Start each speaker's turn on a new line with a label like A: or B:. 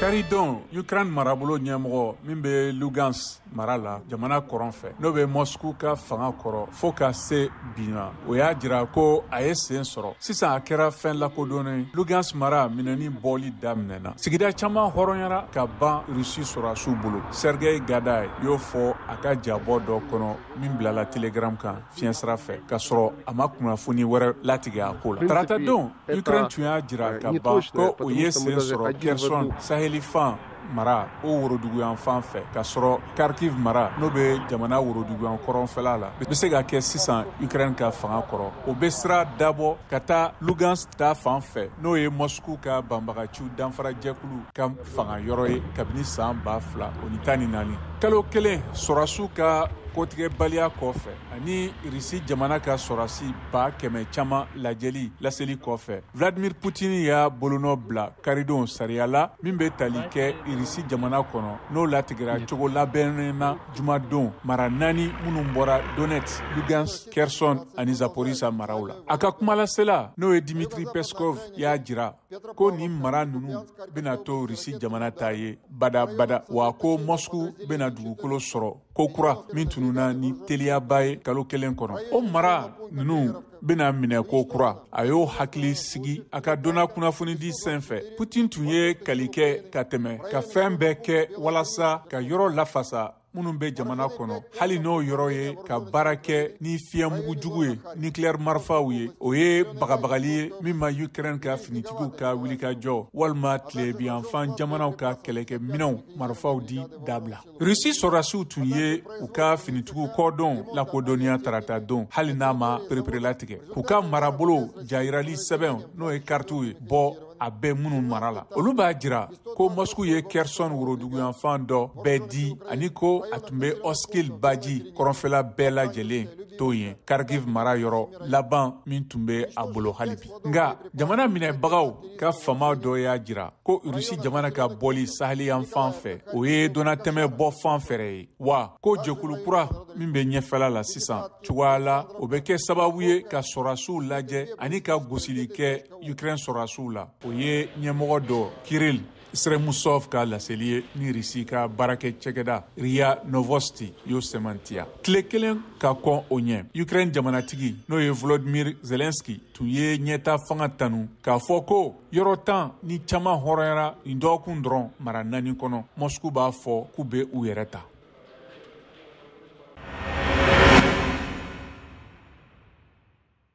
A: Karidon, Ukraine marabolo ɲɛmɔgɔ min bɛ Lugansk mara la, jamana kɔrɔn fɛ, n'o bɛ Moscou ka fanga kɔrɔ fo ka se bi ma, o y'a jira ko a ye sen sɔrɔ. Sisan a kɛra fɛn lakodɔnnen ye, Lugansk mara minɛni bɔli daminɛna. Sigida caman hɔrɔnyara ka ban Russie sɔrɔdasiw bolo. Sergei Gaday y'o fɔ a ka jabɔ dɔ kɔnɔ min bilala Telegram kan fiɲɛ sira fɛ, k'a sɔrɔ a ma kunnafoni wɛrɛ latigɛ a ko la. Taratadon, Ukraine tun y'a jira ka ban ko o ye sen sɔrɔ Kherson sahelifan mara o woroduguyanfan fɛ, k'a sɔrɔ Kharkiv mara, n'o bɛ jamana woroduguyan kɔrɔnfɛla la, bɛ se ka kɛ sisan Ukraine ka fanga kɔrɔ. O bɛ sira dabɔ ka taa Lugansk ta fan fɛ, n'o ye Moscou ka banbagaciw danfarajɛkulu ka fanga yɔrɔ ye kabini san 2014. Kalo kelen sɔrɔdasiw ka kotigɛbaliya kɔfɛ ani Risi jamana ka sɔrɔdasi 100 000 caman lajɛli laseli kɔfɛ, Vladimir Poutine y'a bolonɔ bila karidon sariya la min bɛ tali kɛ Risi jamana kɔnɔ, n'o latigɛra cogo labɛnnen na jumadon, mara naani minnu bɔra Donetsk, Lugansk, Kherson ani Zaporizhia maraw la. A ka kumalasela, n'o ye Dimitri Peskov, y'a jira ko nin mara ninnu bɛna to Risi jamana ta ye badabada, wa ko Moscou bɛna dugukolo sɔrɔ ko kura min tununna ni teliyaba ye kalo kelen kɔnɔ. O mara ninnu bɛna minɛ ko kura, a y'o hakili sigi a ka donna kunnafonidi sen fɛ. Putin tun ye kali kɛ ka tɛmɛ ka fɛn bɛɛ kɛ walasa ka yɔrɔ lafasa minnu bɛ jamana kɔnɔ, hali n'o yɔrɔ ye ka baara kɛ ni fiɲɛmugu jugu ye, nucléaire marifaw ye. O ye bagabagali ye min ma Ukraine ka finitigiw ka wulikajɔ walima tilebiyanfan jamanaw ka kɛlɛkɛminɛw marifaw di dabila. Rusi sɔrɔdasiw tun ye u ka finitigiw kɔdɔn lakodɔnniya tarata don, hali n'a ma pereperelatigɛ, k'u ka marabolo jayirali sɛbɛn, n'o ye karitiw ye, bɔ a bɛ minnu mara la. Olu b'a jira ko Moscou ye Kherson woroduguyanfan dɔ bɛɛ di ani ko a tun bɛ Oskil baji kɔrɔnfɛla bɛɛ lajɛlen to yen, Kharkiv mara yɔrɔ laban min tun bɛ a bolo hali bi. Nka jamana minɛbagaw ka fama dɔ y'a jira ko Rusi jamana ka bɔli saheliyanfan fɛ, o ye donnatɛmɛ bɔ fan fɛrɛ ye, wa ko jɛkulu kura min bɛ ɲɛfɛla la sisan cogoya la, o bɛ kɛ sababu ye ka sɔrɔdasiw lajɛ ani ka gosili kɛ Ukraine sɔrɔdasiw la. O ye ɲɛmɔgɔ dɔ Kirill Stremousov ka laseli ye ni Risi ka baarakɛ cɛkɛda RIA Novosti y'o sɛmɛntiya. Tile kelen ka kɔn o ɲɛ, Ukraine jamanatigi, n'o ye Volodymyr Zelensky, tun ye ɲɛta fanga tanu k'a fɔ ko yɔrɔ tan ni caman hɔrɔnyara nin dɔgɔkun dɔrɔn mara naani kɔnɔ. Moscou b'a fɔ k'u bɛ u yɛrɛ ta.